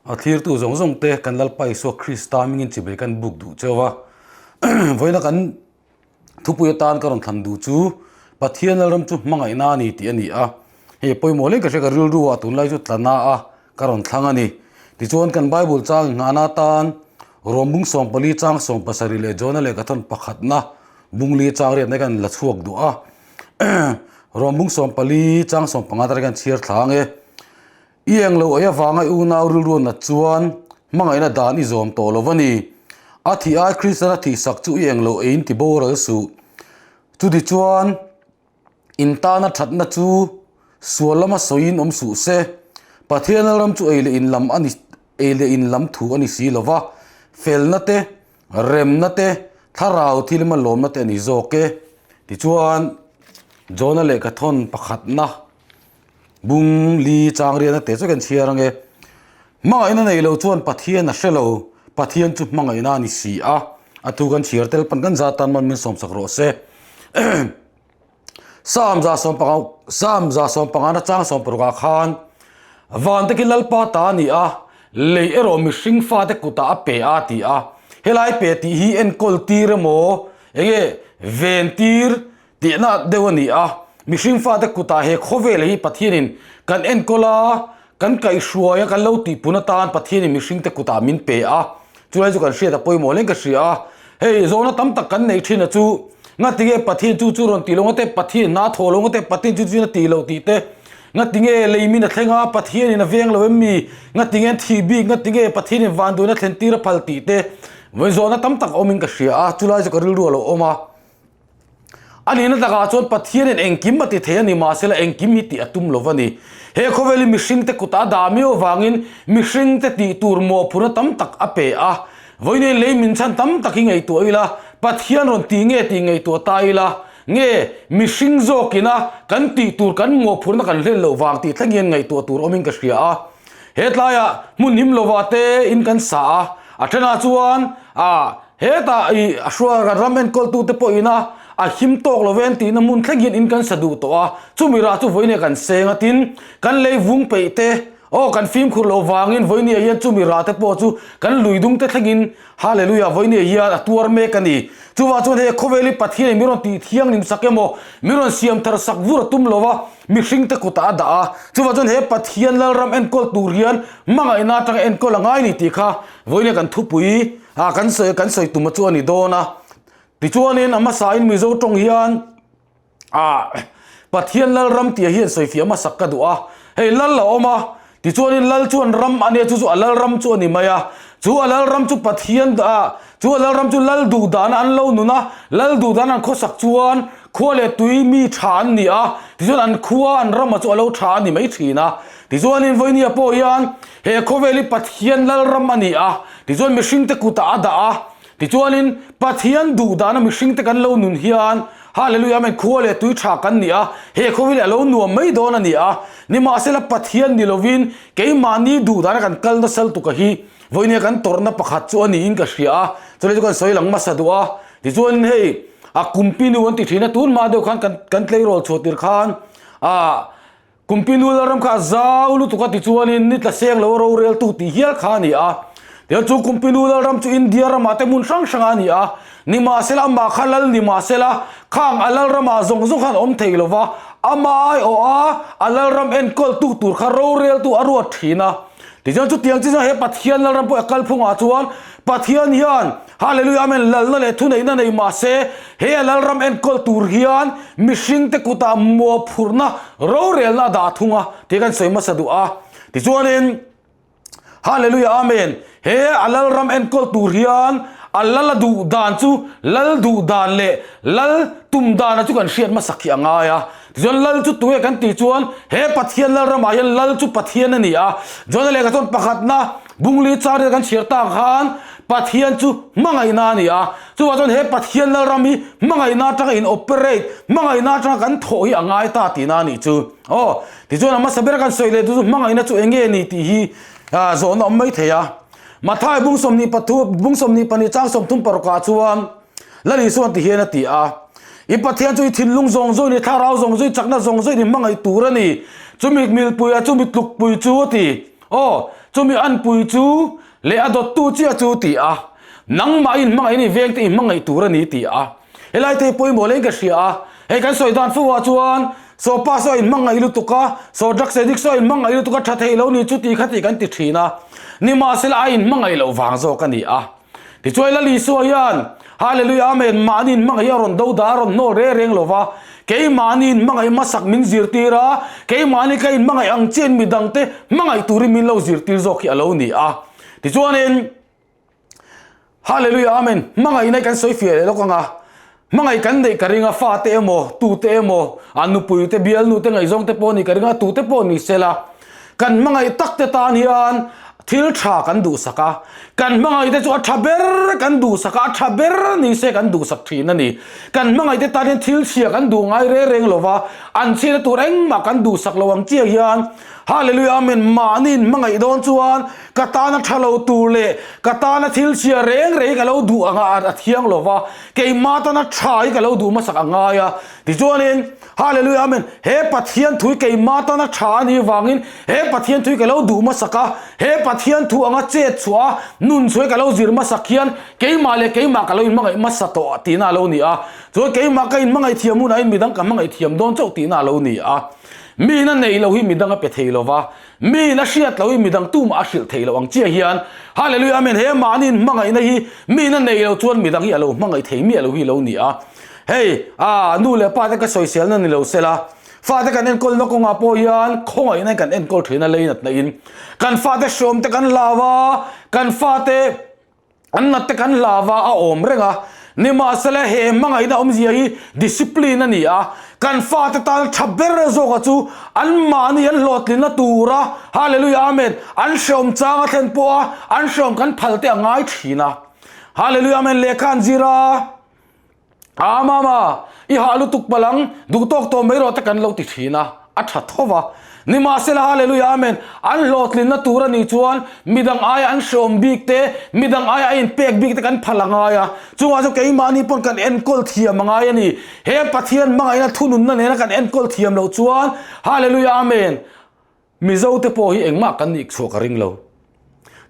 A thlirtu zawng zawng te kan Lalpa Isua Krista hmingin chibai kan buk duh cheu a. Vawiina kan thupui atan ka rawn thlan duh chu Pathian Lalram chu hmangaihna a ni tih a ni a. Hei pawimawh hle ka hria ka rilru ah tunlai chu tlana a ka rawn thlang a ni. Tichuan kan Bible chang inghahna atan Rom bung 14 chang 17 leh Jona lehkhathawn pakhatna bungli chang riatna hi kan la chhuak duh a. Rom bung 14 chang 15 te kan chhiar thla ang e. I eng lo ei avanga i unau rilru nat chuan hmangaihna dan i zawm tawh lo a ni. A thih ai Kristian a thihsak chu i eng lo eiin ti boral suh. Chutichuan, in tana thatna chu sual lama sawiin awm suh se. Pathian ram chu ei leh in lam a ni ei leh in lam thu a ni si lo va, felna te, remna te, thlarau thil lama lawmna te a ni zawk e. Tichuan, Jona lehkhathawn pakhatna. Bung li chang riahna teh chu kan chhiar ange. Hmangaihna nei lo chuan Pathian a hre lo, Pathian chu hmangaihna a ni si a, a thu kan chhiar tel pawn kan zat tan man min sawmsak rawh se. Psalm za sawm panga Psalm za sawm pangana chang sawm parukah khan Van te khi Lalpa ta a ni a, lei erawh mihring fate kutah a pe a ti a. Helai pe tih hi enkawl tir emaw enge ven tir Tihna deuh a ni a, mihring fate kutah he khawvel hi Pathianin kan enkawl a, kan kaihhruai a, kan lo tihpun atan Pathianin mihringte kutah min pe a, chulai chu kan hriat a pawimawh hle in ka hria a. Hei zawhna tam tak kan neih thin a chu, ngatinge Pathian chu chu rawn tih lo ngate, Pathian hna a thawh lo ngate, Pathian chu chu a tih loh tih te, ngatinge lei min a thleng a, Pathianin a veng lo em mi, ngatinge an thih bik, ngatinge Pathianin vanduaina a thlen tir a phal tih te, zawhna tam tak a awmin ka hria a, chulai chu ka rilru a lo awm a. A nihna takah chuan Pathianin engkim a ti thei a ni, mahsela engkim hi tih a tum lo va ni. He khawvelin mihringte kutah a dah miau avangin mihringte tih tur mawhphurhna tam tak a pe a. Vawiin lei min chhan tam tak hi ngaihtuah ila, Pathian rawn tih nge tih ngaihtuah ta ila, nge mihring zawkina kan tih tur kan mawhphurhna kan hlen loh vang tih thleng hian ngaihtuah tur awmin ka hria a. He tlaiah hmun him lovah te in kan sa a, a thenah chuan ah, Hetah i a hruai kan ram enkawltute pawhin a a him tawk lo ve an tihna hmun thleng hian in kan sa duh tawh a, chumi rah chu vawinia kan seng a tin kan lei vung peih te aw kan fimkhur loh vangin vawinia hian chumi rah te pawh chu kan lui dung te thlengin Hallelujah vawinia hian a tuar mek a ni. Chuvang chuan hei khawvel hi Pathian in min rawn tih thianghlim sak emaw min rawn siam thar sak vur a tum lo va, mihring te kutah a dah a, chuvang chuan he Pathian Lalram enkawl tur hian hmangaihna atanga enkawl a ngai ni tih kha vawinia kan thupui Ah kan sawi kan sawi tuma chu a ni dawn a, tichuanin a hmasain Mizo tawng hian ah Pathian lal ram tih hian sawi fiah hmasak ka duh a, hei lal a awm a, tichuanin lal chuan ram a nia chu chu a lal ram chu a ni mai a, chu a lal ram chu Pathian ah chu a lal ram chu lal duh dana an lo nun a, lal duh dana an khawsak chuan khua leh tui mi tha an ni a, tichuan an khua an rama chu a lo tha a ni mai thin a, tichuanin vawinia pawh hian he khawvel hi Pathian lal ram a ni a. Tichuan mihringte kutah a dah a, tichuanin Pathian duh dana mihringte kan lo nun hian Hallelujah Amen khua leh tui tha kan ni a, he khawvel hi a lo nuam mai dawn a ni a, nimahsela Pathian ni lovin keimahni duh dana kan kal nasal tuka hi vawinia kan tawrhna pakhat chu a niin ka hria a, chulai chu kan sawi lang hmasa duh a, tichuanin hei a kumpinu an ti thin a, tunhma deuh khan kan tleirawl chhuah tir khan ah Kumpinu Lalram kha a zau lutuk a tichuanin ni tla seng lo roreltu tih hial kha a ni a. Tichuan chu Kumpinu Lalram chu India ramah te hmun hrang hrangah a ni a. Nimahsela amah kha lal ni mahsela khang a Lalramah zawng zawng khan awm thei lova, amah aiawh a a Lalram enkawltu tur kha roreltu a ruat thin a. Tichuan chutiang chi chuan he Pathian Lalram pawh a kalphungah chuan Pathian hian Hallelujah Amen lalna leh thuneihna nei mahse he a Lalram enkawl tur hian mihringte kutah muaphurhna rorelna a dah thung a tih kan sawi hmasa duh a. Tichuanin Hallelujah Amen he a Lalram enkawl tur hian a lal a duh dan chu lal duh dan leh lal tum dana chu kan hriat hmasak hi a ngai a. Tichuan lal chu tunge kan tih chuan he Pathian Lalramah hian lal chu Pathian a ni a. John-a lehkha chuan pakhatna Bungli char kan chhiar tak khan Pathian chu hmangaihna a ni a. Chuvah chuan he Pathian Lalram hi hmangaihna atanga in operate, hmangaihna atanga kan thawh hi a ngai ta tihna a nih chu. Aw, tichuan a hmasa ber kan sawi leh chu hmangaihna chu eng nge ni tih hi zawhna awm mai thei a. Mathai bung sawmhnih pathu, bung 22 chang 30 parukah chuan Lal Isuan ti hian a ti a, I Pathian chu i thinlung zawng zawng in, i thlarau zawng zawng, i chakna zawng zawng in i hmangaih tur a ni. Chumi milpuia, chumi tlukpui chu a ti. Aw. Chumi anpui chu leh a dawttu chiah chu ti a, nangmah in hmangaih ni vengte i hmangaih tur a ni ti a. Helai te hi pawimawh leh in ka hria a, hei kan sawi dan fo ah chuan saw pa saw a in hmangaih lutuk a, saw drugs addict saw a in hmangaih lutuk a tha thei lo ni chu ti kha tih kan ti thin a, nimahsela a in hmangaih loh vang zawk a ni a. Tichuan Lal Isua hian, Hallelujah Amen, mahni in hmangaih hi a rawn do dah a rawn hnawl reng reng lo va, keimahni in hmangaih hmasak min zirtir a, keimahni ka in hmangaih ang chian midangte hmangaih turin min lo zirtir zawk hi a lo ni a. Tichuanin, Hallelujah Amen, hmangaihna hi kan sawi fiah leh lawk ang a, Hmangaih kan neih ka ring a, fate emaw, tute emaw, a nupui te, bialnu te, ngaihzawng te pawh nih ka ring a, tute pawh ni sela, kan hmangaih tak te tan hian thil tha kan duhsak a, kan hmangaih te chu a tha ber kan duhsak a, a tha ber ni se kan duhsak thin a ni. Kan hmangaih te tan hian thil chhia kan duh ngai reng reng lo va, an chhiatna tur engmah kan duhsak lo ang chiah hian Hallelujah Amen mahni in hmangaih dawn chuan ka tana tha lo tur leh ka tana thil chhia reng reng hi ka lo duh anga a thiang lo va, keimah tana tha hi ka lo duh hmasak a ngai a. Tichuanin Hallelujah Amen he Pathian thu hi keimah tana tha a nih vangin he Pathian thu hi ka lo duh hmasak a, he Pathian thu anga chet chhuah a nun chhuah hi ka lo zir hmasak hian keimah leh keimah ka lo inhmangaih hmasa tawh tihna a lo ni a. Chuan keimah ka inhmangaih thiam hunah hian midang ka hmangaih thiam dawn chauh tihna a lo ni a. Miin a neih loh hi midang a pe thei lo va, miin a hriat loh hi midang tumah a hrilh thei loh ang chiah hian, Hallelujah Amen, he mahniin hmangaihna hi miin a neih loh chuan midang hi a lo hmangaih thei miah lo hi lo ni a. Hei, ah, nu leh pa te ka sawiselna ni lo sela, fate kan enkawlna kawngah pawh hian khawngaihna in kan enkawl thin a leinatna in kan fate hrawm te kan hlau a, kan fate An nat te kan hlau a, a awm reng a. Nimahsela he hmangaihna awmzia hi discipline a ni a, kan fate tan tha ber zawka chu anmahni an hlawhtlinna tura Hallelujah Amen an hreawm chang a thlen pawh a, an hreawm kan phal te a ngai thin a. Hallelujah Amen lehkha an zir a. Aa mama, i hah lutuk palh ang, duh tawk tawh mai rawh te kan lo ti thin a, a tha tho va. Nimahsela Hallelujah Amen, an hlawhtlinna tur a nih chuan midang aia an hreawm bik te, midang aia a inpek bik te kan phal a ngai a, chungah chuan keimahni pawn kan enkawl thiam a ngai a ni. He Pathian hmangaihna thununna nena kan enkawl thiam loh chuan Hallelujah Amen, Mizo te pawh hi engmah kan nih chhuah ka ring lo.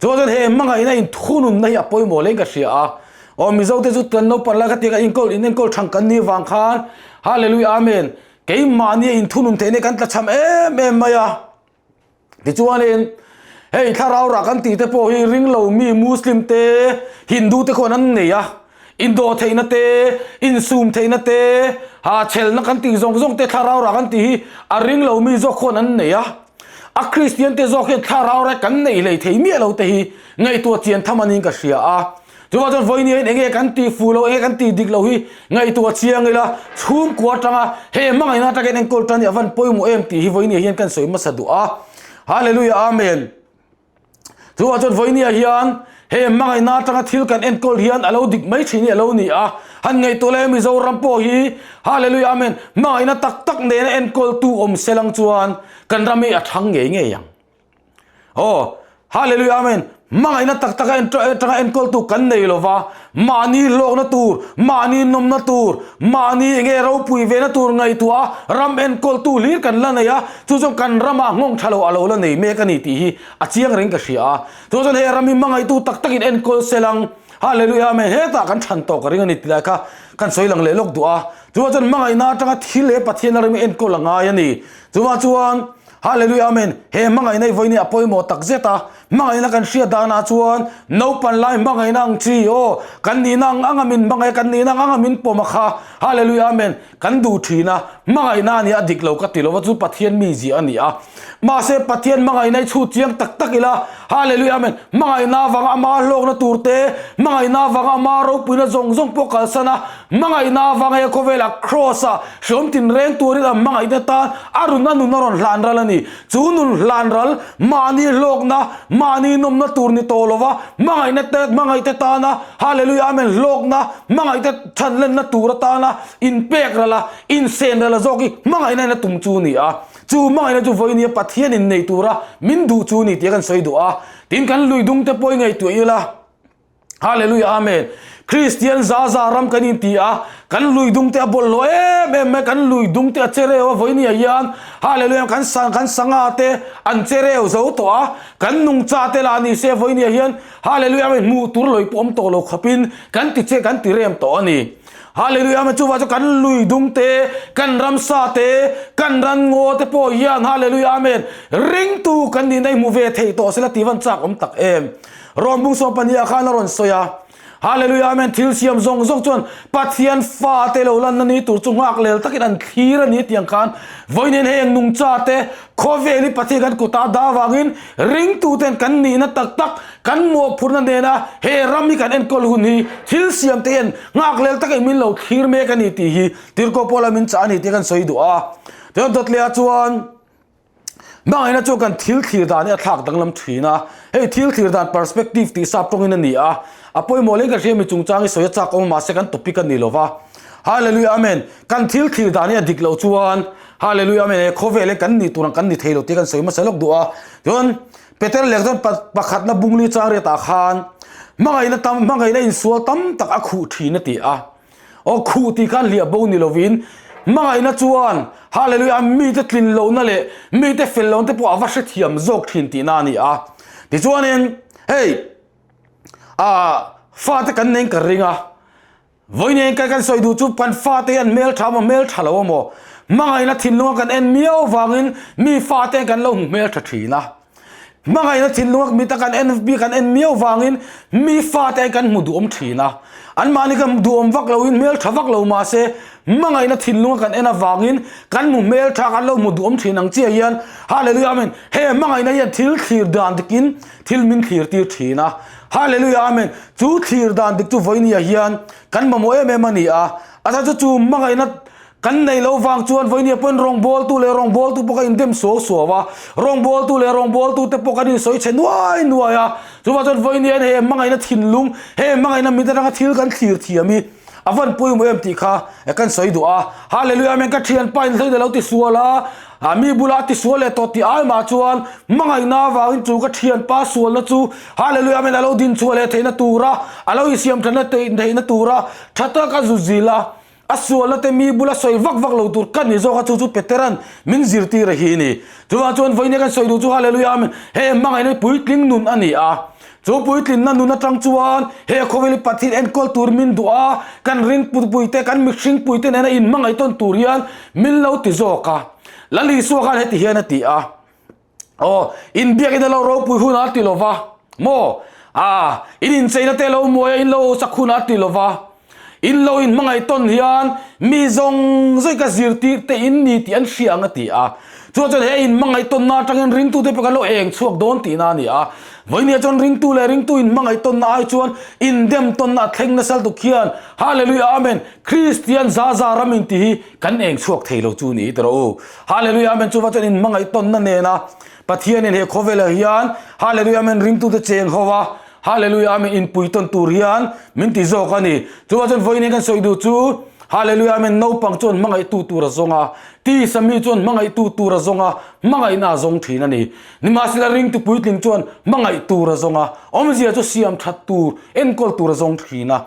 Chuan chuan he hmangaihna in thununna hi a pawimawh hle in ka hria a. Aw Mizo te chu kan naupang lai kha tiang a inkawl in enkawl thang kan nih vang khan Hallelujah Amen keimahni a inthunun theihna hi kan tlachham em em mai a. Tichuanin hei thlarau rah kan tih te pawh hi ringlo mi Muslim te Hindu te khuan an nei a. Indawh theihna te, insum theihna te, ha chhelna kan tih zawng zawng te, thlarau rah kan tih hi a ring lo mi zawk khuan an nei a. A Kristian te zawk hian thlarau rai kan neih hlei thei miah lo te hi ngaihtuah chian tham anin ka hria a. Chuvang chuan vawiin hian enge kan tih fuh lo, enge kan tih dik lo hi ngaihtuah chiang ila, chhungkua atanga he hmangaihna atangin enkawl tan hi a van pawimawh em tih hi vawiin hian kan sawi hmasa duh a. Hallelujah Amen. Chuvang chuan vawinia hian he hmangaihna atanga thil kan enkawl hian a lo dik mai thin hi a lo ni a, han ngaihtuah lai Mizoram pawh hi Hallelujah Amen hmangaihna tak tak nena enkawltu awm selang chuan kan ram hi a thang ngei ngei ang. Aw Hallelujah Amen hmangaihna tak tak atanga enkawltu kan nei lova mahni hlawkna tur, mahni nawmna tur, mahni enge ropui vena tur ngaihtuah a ram enkawltu hlir kan la nei a, Chu chuan kan ramah nghawng tha lo a lo la nei mek a ni tih hi a chiang reng ka hria a. Chu chuan hei ram hi hmangaihtu tak takin enkawl sel ang. Hallelujah Amen hetah kan than tawh ka ring a ni tilai kha kan sawi lang leh lawk duh a. Chuvang chuan hmangaihna atanga thil he Pathian ram hi enkawl a ngai a ni. Chuvang chuan Hallelujah Amen he hmangaihna hi vawiin hi a pawimawh tak zet a. Hmangaihna kan hriat danah chuan naupan lai hmangaihna ang chi aw kan nihna ang anga min hmangaih a kan nihna ang anga min pawm a kha Hallelujah Amen Kan duh thin a, hmangaihna a nia a dik lo ka ti lo va chu Pathian mi zia a ni a. Mahse Pathian hmangaihna hi chhut chiang tak tak ila, Hallelujah Amen, hmangaihna avanga ama hlawkna tur te, hmangaihna avanga ama ropuina zawng zawng pawh kalsan a, hmangaihna avanga he khawvelah Kraws ah hreawm tinreng turin a hmangaihna tan a run a nun a rawn hlan ral a ni. Chu nun hlan ral mahni hlawkna, mahni nawmna tur ni tawh lova, hmangaihna te, hmangaihte tana, Hallelujah Amen, hlawkna, hmangaihte chhanlenna tur atana, Inpek ral a, insen ral a zawk hi hmangaihna in a tum chu a ni a. Chu hmangaihna chu vawinia Pathian in nei tura min duh chu a ni tih kan sawi duh a. Tin, kan lui dung te pawh i ngaihtuah ila. Hallelujah Amen. Kristian za za ram kan inti a. Kan lui dung te a bawlhhlawh em em mai, kan lui dung te a che reu a vawinia hian Hallelujah kan sang kan sangha te an che reu zo tawh a, kan nungcha te lah ni se vawinia hian Hallelujah amen hmuh tur lawih pawh awm tawh lo khawpin kan ti che kan ti rem tawh a ni. Hallelujah amen chuvang chu kan lui dung te, kan ramsa te, kan ranngaw te pawh hian Hallelujah amen ringtu kan nihna hi hmu ve thei tawh sela tih van chak awm tak em. Rawnbung sawmpahnih ah khan a rawn sawi a. Hallelujah Amen Thil siam zawng zawng chuan Pathian fate lo lanna ni tur chu nghak lel takin an thlir a ni tiang khan vawiin heng nungcha te khawvel hi Pathian kan kutah dah avangin ringtuten kan nihna tak tak kan mawhphurhna nena he ram hi kan enkawl hun hi thil siam te hian nghak lel takin min lo thlir mek a ni tih hi Tirhkoh Paula min chah a ni tih kan sawi duh a. Tichuan dawtleah chuan. Hmangaihna chu kan thil thlir dan hi a thlak danglam thin a, hei thil thlir dan perspective tih sap tawngin a ni a, a pawimawh leng kan hria mi chungchang hi sawi a chak awm a mahse kan topic a ni lo va. Hallelujah Amen. Kan thil thlir dan hi a dik loh chuan Hallelujah Amen he khawvel hi kan nih tur ang kan ni thei lo tih kan sawi hmasa lawk duh a. Chuan Peter leh chuan pakhatna bungli chang riatah khan hmangaihna tam hmangaihna insual tam tak a khuh thin a ti a. Aw khuh tih khan hliah bo ni lovin hmangaihna chuan Hallelujah mite tlin lohna leh mite fel lohna te pawh a va hrethiam zawk thin tihna a ni a. Tichuanin hei ah fate kan nei ka ring a, vawiin kan kan sawi duh chu kan fate hian hmeltha emaw hmeltha lo emaw hmangaihna thinlunga kan en miau vangin mi fate kan lo hmu hmeltha thin a. Hmangaihna thinlunga mi ta kan en bik an en miau vangin mi fate kan hmu duhawm thin a, anmahni kan hmu duhawm vak loin hmel tha vak lo mahse hmangaihna thinlunga kan en avangin kan hmu hmel tha kan lo hmu duhawm thin ang chiah hian Hallelujah Amen he hmangaihna hian thil thlir dan dikin thil min thlir tir thin a Hallelujah Amen chu thlir dan dik chu vawinia hian kan mamawh em em a ni a, a chhan chu chu hmangaihna Kan nei lo vang chuan vawinia pawn rawngbawltu leh rawngbawltu pawh kan indem suau suau a, rawngbawltu leh rawngbawltu te pawh kan insawi chhe nuai nuai a. Chuvang chuan vawinia hian he hmangaihna thinlung, he hmangaihna mit atanga thil kan thlir thiam hi a van pawimawh em tih kha kan sawi duh a. Hallelujah Amen ka thianpa in hleina lo ti sual a, a mi bula a ti sual leh tawh tih ai mah chuan hmangaihna avangin chu ka thianpa sualna chu Hallelujah Amen a lo dinchhuah leh theihna tura, a lo insiam thatna theihna tura tha taka zu zil a. A sualna te mi bula sawi vak vak lo tur ka ni zawk a, chu chu Petera'n min zirtir a hi ni. Chuvang chuan vawiin kan sawi duh chu Hallelujah Amen, he hmangaihna hi puitling nun a ni a. Chu puitlinna nun atang chuan he khawvel hi Pathian enkawl tur min duh a, kan ringpui te, kan mihring pui te nena inhmangaih tawn tur hian min lo ti zawk a. Lal Isua khan heti hian a ti a. Aw, in biakina lo ropui hun a ti lo va, maw? A, in incheina te lo muai a, in lo sak hun a ti lo va. In lo inhmangaih tawn hian mi zawng zawng ka zirtir te in ni tih an hria ang a ti a. Chuan chuan he inhmangaih tawnna atangin ringtute pawh kan lo eng chhuak dawn tihna a ni a. Vawinia chuan ringtu leh ringtu inhmangaih tawnna ai chuan indem tawnna a thleng nasa lutuk hian Hallelujah Amen Kristian za za ram intih hi Kan eng chhuak thei lo chu ni tawh rawh u. Hallelujah Amen Chuva chuan in hmangaih tawnna nena Pathianin he khawvelah hian Hallelujah Amen ringtute cheng ho a Hallelujah Amen inpui tawn tur hian min ti zawk a ni. Chuva chuan vawiin kan sawi duh chu Hallelujah Amen naupang chuan hmangaihtu tur a zawng a, tisa mi chuan hmangaihtu tur a zawng a, hmangaihna a zawng thin a ni. Nimahsela ringtu puitling chuan hmangaih tur a zawng a, awmzia chu siam that tur, enkawl tur a zawng thin a.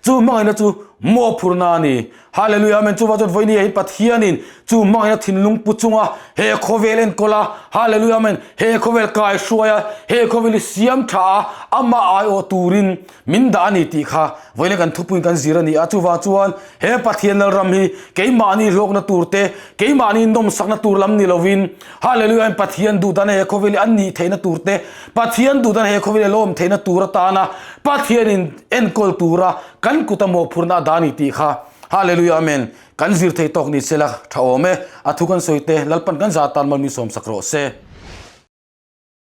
Chu hmangaihna chu mawhphurhna a ni. Hallelujah Amen Chuvang chuan vawinia hi Pathianin chu hmangaihna thinlung pu chunga he khawvel enkawl a, Hallelujah Amen he khawvel kai hruai a, he khawvel hi siam tha a, amah aiawh turin min dah a ni tih kha vawinia kan thupuiin kan zir a ni a. Chuvang chuan he Pathian Lalram hi keimahni hlawkna tur te, keimahni nawmsakna tur lam ni lovin, Hallelujah Amen Pathian duh dan he khawvel hi an nih theihna tur te, Pathian duh dan he khawvel hi a lo awm theihna tur atana Pathianin enkawl tura kan kuta mawhphurhna a dah a ni tih kha Hallelujah Amen kan zir thei tawk ni sela tha awm e. A thu kan sawi te Lalpan kan za tan mal min sawmsak rawh se.